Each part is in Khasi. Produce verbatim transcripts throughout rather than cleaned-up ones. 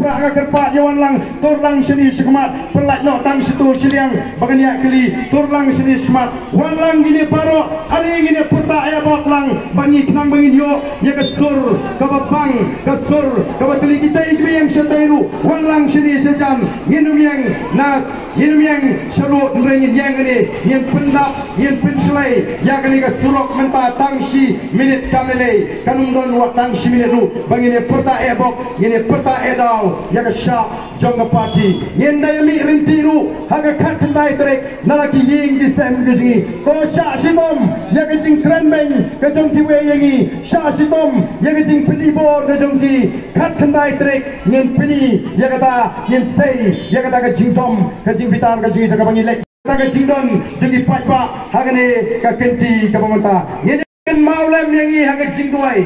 Prah nga kyrpad ïa wan lang, tur lang shane shakhmat, pynlait noh tang shato shiliang, ba kan ïa kylli, tur lang shane shakhmat, wan lang kine baroh, ale ngin ïa pyrta eh bok lang, ba ngi khnang ba ngin ïoh ïa ka sur kaba bang, ka sur kaba tili. Kita i kiba ïeng shatei ruh, wan lang shane shajan, ngin ym ïeng na, ngin ym ïeng sharuh, hynrei ngin ïeng kane, ngin pyndap, ngin pynshlei ïa kane ka surok mynta tang shi minit kam lei lei, kan ym don wat tang shi minit ruh ba ngin ïa pyrta eh bok, ngin ïa pyrta eh daw ïa ka shap jong ka party. Ngin da ïa mih ryntih ruh ha ka khatkhyndai tarik na la ki ïing ki sem ki jong ngi. To shah shitom ïa ka jingkren beiñ ka jong kiwei ïa ngi, shah shitom ïa ka jingpyni bor ka jong ki. Khatkhyndai tarik ngin pyni ïa kata, ngin sei ïa kata ka jingdom, ka jingbitar ka jong ngi, kaba ngi leh kata ka jingdon jong ki paidbah ha kane ka kynti kaba mynta. Ngin kynmaw lem ïa ngi ha ka jingduwai.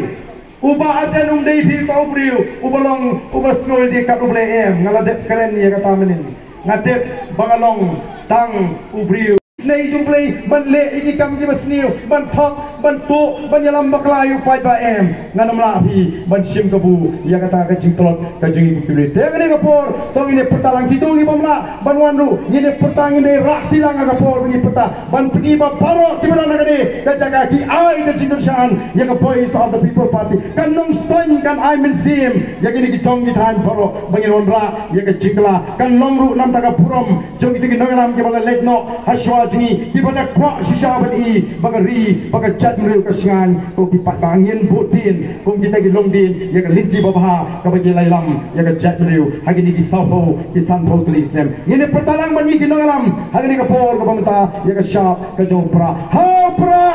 U Bah Ardent um dei phi tang u briew uba long uba sngew ïalade kat U Blei, em. Nga la dep kren ïa kata mynnin. Nga dep ba nga long tang u briew. Nei jong U Blei ban leh ïa ki kam kiba sniew, ban thok, ban tuh, ban ïalam bakla ïa u paidbah, em. Ngan ym lah phi ban shim kabu ïa kata ka jingtlot ka jong ngi ki briew. Te ha kane ka por to ngin ïa pyrta lang, kito ki bym lah ban wan ruh, ngin ïa pyrta, ngin ïa rah kti lang ha ka por ba ngin ïa pyrta. Ban pyni ba baroh kiba don ha kane ka jaka ki ai ka jingkyrshan ïa ka Voice of the People Party. Kan Nongstoiñ kan ai mynsiem ïa kine ki jong ki thaiñ baroh ba ngin wanrah ïa ka jingkylla. Kan long ruh na bynta ka burom jong kito ki nongïalam kiba la leit noh ha shuwa jong ngi, kiba la kwah shisha ban i ba ka ri, ba ka jaitbynriew ka shngaiñ. Ko ki paidbah, ngin bud dien kum kita ki longdien ïa ka lynti babha kaba ki la ïalam ïa ka jaitbynriew ha kine ki sawphew ki sanphew tylli ki snem. Ngin ïa pyrta lang bad ngi ki nongïalam ha kane ka por kaba mynta ïa ka shap ka jong u Prah. Ha u Prah!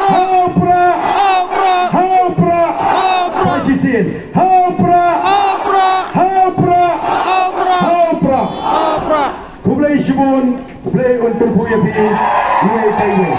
Ha u Prah! Ha u Prah! Ha u Prah! Sa shisien. Ha u Prah! Ha u Prah! Ha u Prah! Khublei shibun, U Blei un kyrkhu ïa phi iwei pa iwei.